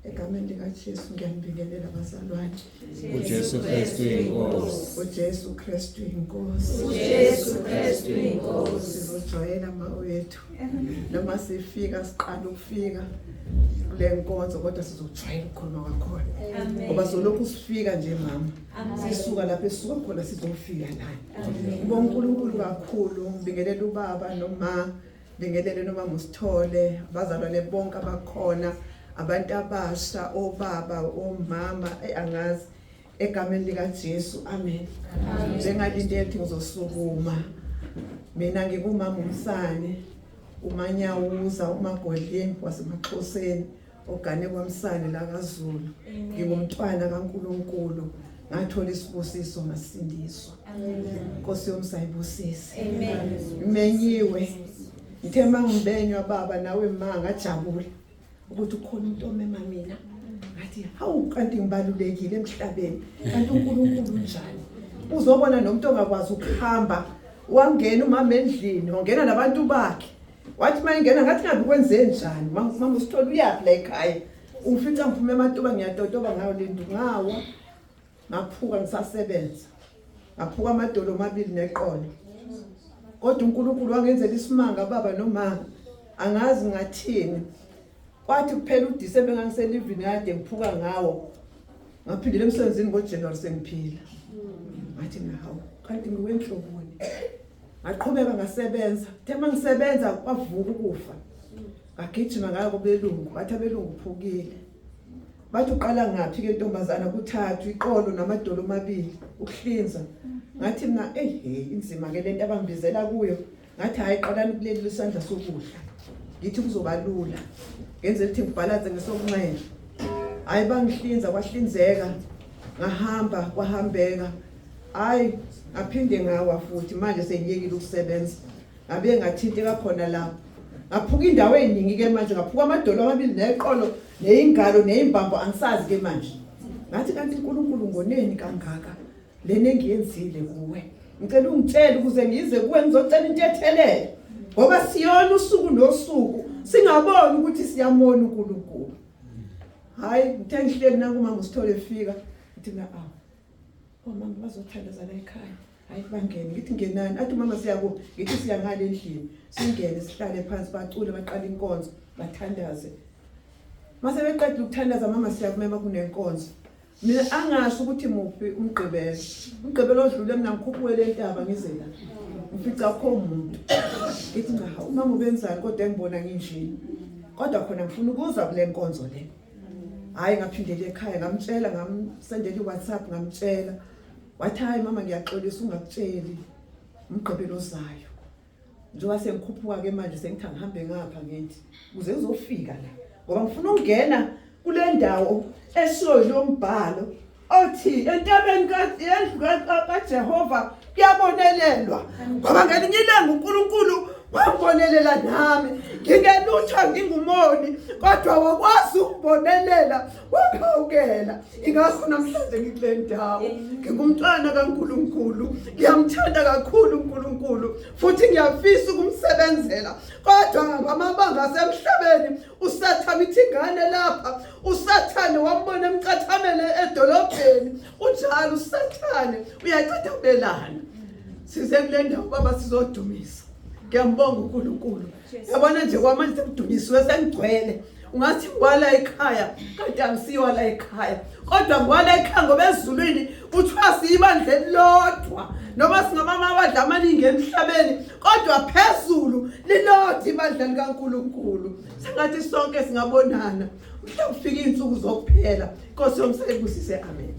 Egameni likaJesu ngiyanibingelela bazalwane. UJesu Kristu inkosi. UJesu Kristu inkosi. UJesu Kristu inkosi. Sizojwayela mawethu. Noma sifika siqala ukufika kule nkonzo kodwa sizojwayela ukukhuluma kwakhona. Ngoba solokhu sifika nje mama. Sisuka lapho esisuka khona sizofika la. Ngibonga uNkulunkulu kakhulu, ngibingelela ubaba noma bingelele noma musithole abazalwane bonke abakhona abantu abasha obaba omama angazi egameni likaJesu amen. Njengalindele ukuthi ngizosukuma mina ngikumama umsane umanyawuza umagodleni wasemaXhoseni ogane kwamsane la kaZulu. Ngingumntwana kaNkuluNkulu, ngathola isibusiso ngasindiswa. Nkosi yomsa ibusise. Menyiwe ngithe mangibenywa baba nawe ma ngajabula ukuthi ukhona umuntu omema mina. Ngathi hawu kanti ngibalulekile emhlabeni, kanti uNkulunkulu unjani? Uzobona nomuntu ongakwazi ukuhamba wangena umama endlini, wangena nabantu bakhe. Wathi mayingena ngathi ngabe kwenze njani? Mama usithola uyaphi la ekhaya? Ungifica ngiphume ematuba ngiyatotoba ngayo le ndu ngawa. Ngaphuka ngisasebenza. Ngaphuka amadolo amabili neqolo. Kodwa uNkulunkulu wangenzela isimanga baba nomama. Angazi ngathini. Kwathi kuphela uDisemba ngangiselivini kade ngiphuka ngawo. Ngaphindela emsebenzini ngoJanuary sengiphila. Ngathi hawu kanti ngiwenhloboni. Ngaqhubeka ngasebenza. Uthe mangisebenza kwavuka ukufa. Ngagijima ngaya kubelungu, bathi abelungu uphukile. Bathi uqala ngaphi ke ntombazana kuthathu iqolo namadolo amabili ukuhlinza. Ngathi mina ehe inzima ke lento abangibizela kuyo. Ngathi hayi qalani kuleli lisandla sokudla. Ngithi kuzoba lula. Ngenzela ukuthi ngibhalanse ngesokunxele. Hayi bangihlinza kwahlinzeka. Ngahamba kwahambeka. Hayi ngaphinde ngawa futhi manje sengiyekile ukusebenza. Ngabe ngathinteka khona lapho. Ngaphuka indawo eziningi ke manje, ngaphuka amadolo amabili neqolo neyingalo neyimbambo angisazi ke manje. Ngathi kanti uNkulunkulu ngoneni kangaka lena engiyenzile kuwe. Ngicela ungitshele ukuze ngize kuwe ngizocela intethelelo. Ngoba siyona usuku nosuku singaboni ukuthi siyamona uNkulunkulu. Hayi ngithe ngihleli nangu mama usithole efika ngithi mina awu omama bazothandaza la ekhaya. Hayi bangene ngithi ngenani athi mama siya kuphi ngithi siya ngale endlini singene sihlale phansi bacule baqala inkonzo bathandaze. Mase beqedile ukuthandaza mama siyakumema kunenkonzo. Mina angasho ukuthi muphi umgqibelo. Umgqibelo odlule mina ngikhuphuke le ntaba ngize la. Ngifica akho umuntu. Ngithi cha umama ubenzani kodwa engibona nginjini. Kodwa khona ngifuna ukuza kule nkonzo le. Hayi ngaphindela ekhaya ngamtshela ngamsendela iWhatsApp ngamtshela. Wathi hayi mama ngiyaxolisa ungakutsheli umgqibelo ozayo. Njengoba sengikhuphuka ke manje sengithi angihambe ngapha ngithi ukuze ngizofika la ngoba ngifuna ukungena kule ndawo eshiwo lo mbhalo othi entabeni yendlu kaJehova kuyabonelelwa ngoba ngelinye ilanga uNkulunkulu wangibonelela nami ngingelutho ngingumoni kodwa wakwazi ukubonelela wangihawukela. Ingakho namhlanje ngikule ndawo ngingumntwana kaNkulunkulu, ngiyamthanda kakhulu uNkulunkulu futhi ngiyafisa ukumsebenzela, kodwa ngamabanga asemhlabeni uSathane ithi ingane lapha uSathane wambona emcathamele edolobheni. Unjalo uSathane uyacathamelana. Size kule ndawo baba sizodumisa. Ngiyambonga uNkulunkulu. Yabona nje kwamanje sekudunyisiwe sengigcwele. Ungathi ngiwala ekhaya kanti angisiwa la ekhaya kodwa ngiwala ekhaya ngoba ezulwini kuthiwa siyibandla elilodwa noma singaba amabandla amaningi emhlabeni kodwa phezulu lilodwa ibandla likaNkulunkulu. Sengathi sonke singabonana mhla kufika iy'nsuku zokuphela. Inkosi yomsa ibusise, amen.